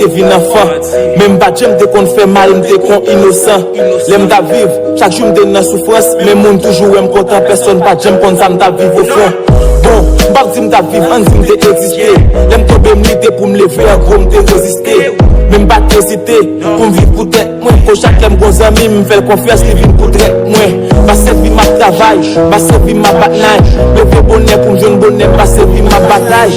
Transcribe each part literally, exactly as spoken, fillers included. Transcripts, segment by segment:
te vin anfan. Men m pa t janm te konn fè mal, m te kon inosan. Lè m t ap viv, chak jou m te nan soufrans, men moun toujou wè m kontan, pèsonn pa t janm konn sa m t ap viv ofon. Bon, m p ap di m t ap viv, ann di m te egziste. Lè m tonbe, m lite pou m leve, an gwo, m te reziste. Men m pa t ezite pou m viv pou tèt mwen. Kon chak lè m gon zanmi, m fè l konfyans, li vin pou trèt mwen. Pase vi m ap travay, pase vi m ap batay. Leve bonè pou m jwenn bonè, pase vi m ap batay.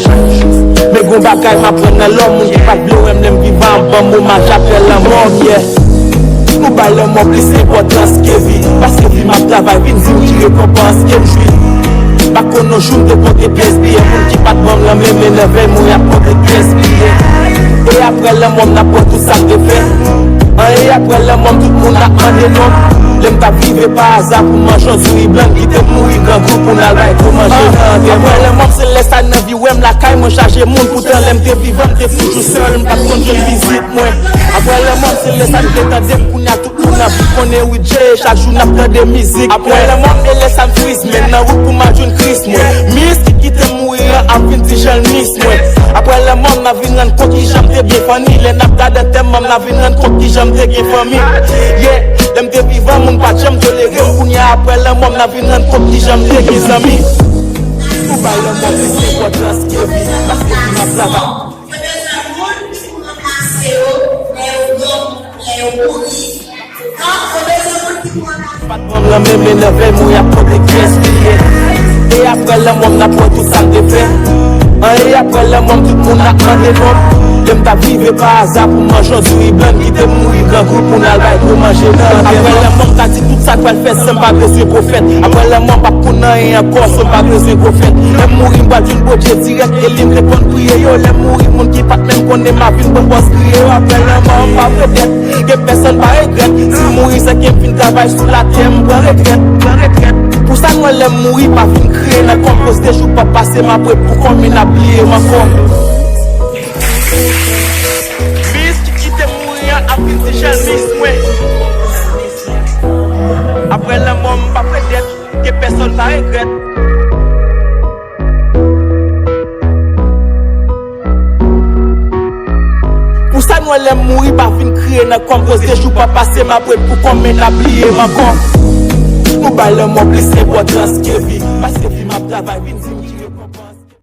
Men gon bagay m aprann nan lòm, moun ki pa t vle wè m lè m vivan, ban m omaj apre lanmò, yeah. Nou bay lanmò plis enpòtans ke vi. Pase vi m ap travay, vin di m ki rekonpans ke m jwi. Pa konn yon jou m te konte pyès biyè, moun ki pa t ban m lanmen, men nan vèy mwen y ap konte pyès biyè. E apre lanmò m, n ap wè tout sa m te fè. An, e apre lanmò m, tout moun ap mande non m. Lè m t ap viv e pa aza pou m manje yon diri blan, kite m mouri grangou pou n al bay kou manje nan antèman. Apre lanmò m, se lè sa nan vi w wè m lakay mwen chaje moun. Poutan lè m te vivan, m te toujou sèl, m pa t konn jwenn vizit mwen. Apre lanmò m, se lè sa n te tande m, kounye a tout moun anvi konnen wi Dje, chak jou n ap tande mizik. Apre lanmò m, e lè sa m friz, men nan wout pou m al jwenn Kris mwen. Mis ki kite m mouri an ap vin di jan l mis mwen. Apre lanmò m, n a vin rann kont kijan m te byen funny. Lè n ap gade antèman m, n a vin rann kont kijan m te gen fanmi. Yeah, lè m te vivan, moun pa t janm tolere m. Kounye a, apre lanmò m, n a vin rann kont kijan m te gen zanmi. Nou bay lanmò plis enpòtans ke vi, paske vi m ap travay. Yo bezwen moun ki pou ranplase yo lè yo mò, lè yo mouri. Donk, yo bezwen moun ki pou ranplase. Pa t ban m lanmen, men nan vèy mwen y ap konte kiyès ki ye. E apre lanmò m, n ap wè tout sa m te fè. An, e apre lanmò m, tout moun ap mande non m. Lè m t ap viv e pa aza pou m manje yon diri blan, kite m mouri grangou pou n al bay kou manje nan antèman. Apre lanmò m, ka di tout sa k pral fèt san m pa bezwen pwofèt. Apre lanmò m, p ap konn anyen ankò san m pa bezwen pwofèt. Lè m mouri, m pral jwenn Bondye dirèk, e li m te konn priye yo. Lè m mouri, moun ki pa t menm konnen m a vin pran pòz griye yo. Apre lanmò m, pa regrèt, gen pèsonn pa regrèt. Si m mouri, se ke m fin travay sou latè, m pran retrèt, pran retrèt. Pou sa m wè lè m mouri, pa vin kriye nan kò m, koz de jou p ap pase, m ap ret pou kòm, n ap bliye m ankò. Mis ki kite m mouri an ap vin ti chèlmis mwen. Apre lanmò m, m p ap regrèt, ke pèsonn pa regrèt. Pou sa m wè lè m mouri, pa vin kriye nan kò m, koz de jou p ap pase, m ap ret pou kòm, n ap bliye m ankò. Nou bay lanmò plis enpòtans ke vi, paske vi m ap travay, vin di m ki rekonpans.